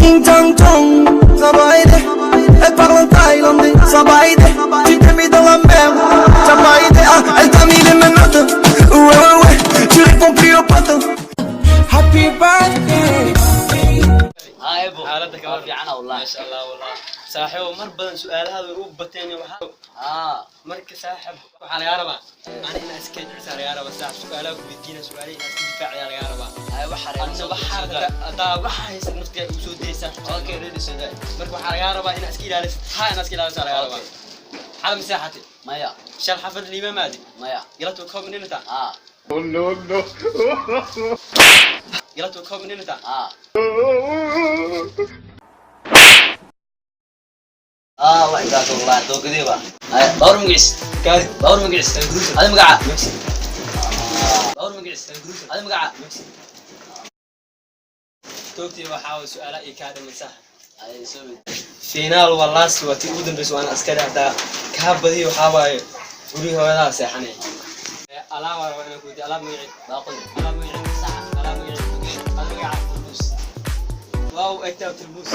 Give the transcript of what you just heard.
Ting tang tong, ça va aider. Elle parle en thaïlandais, ça va aider. Tu t'es mis dans la merde, t'as pas aidé. Ah, elle t'a mis les menottes. Ouais. Tu réponds plus aux potes. Happy birthday. Haaybo. Xaaladda ka waa fiican wallah. Maasha Allah wallah, saaxiibo, mar badan su-aalahaada way u bateen. Waxaa marka, saaxib, waxaa lagaa rabaa ani inaa iska jecisa lagaa rabaa, saaxib. Su-aalaha ku weydiina, su-aalaha inaa iska difaacayaa lagaa rabaa. Hay, waxa adna waxaa haddaa waxaa haysa naftiga ugu soo daysaa. Okay, ready, soo daa. Marka waxaa lagaa rabaa inaa iska ilaalisid, ha, inaa iska ilaalisa lagaa rabaa. Xala maseexate? Maya. Shal xafad liima maadi? Maya. Galabta koob ninita? Haa. No, no. Galabta koob ninita? Haa aa, wax intaas wallah doogadiiba. Hay, bawr magaciis? Gaari. Bawr magaciis? Adi magaca? Bawr magaciis? Adi magaca? Toogtii waxaa waye su-aalaha ii kaa dhiman, saaxib. Hay, soo wed. Finaal waa last, waa tii ugu dambeysa, waana askari. Haddaa kaa badiyo, waxaa waaye gurigi hooyadaha seexanay. Alaab waa rabaa inaan ku weydiiyo. Alaab magaceed? Baaquli. Alaab magaceed? Alaab magaceed? Adi magaca? Waa u egtaa tarmuus.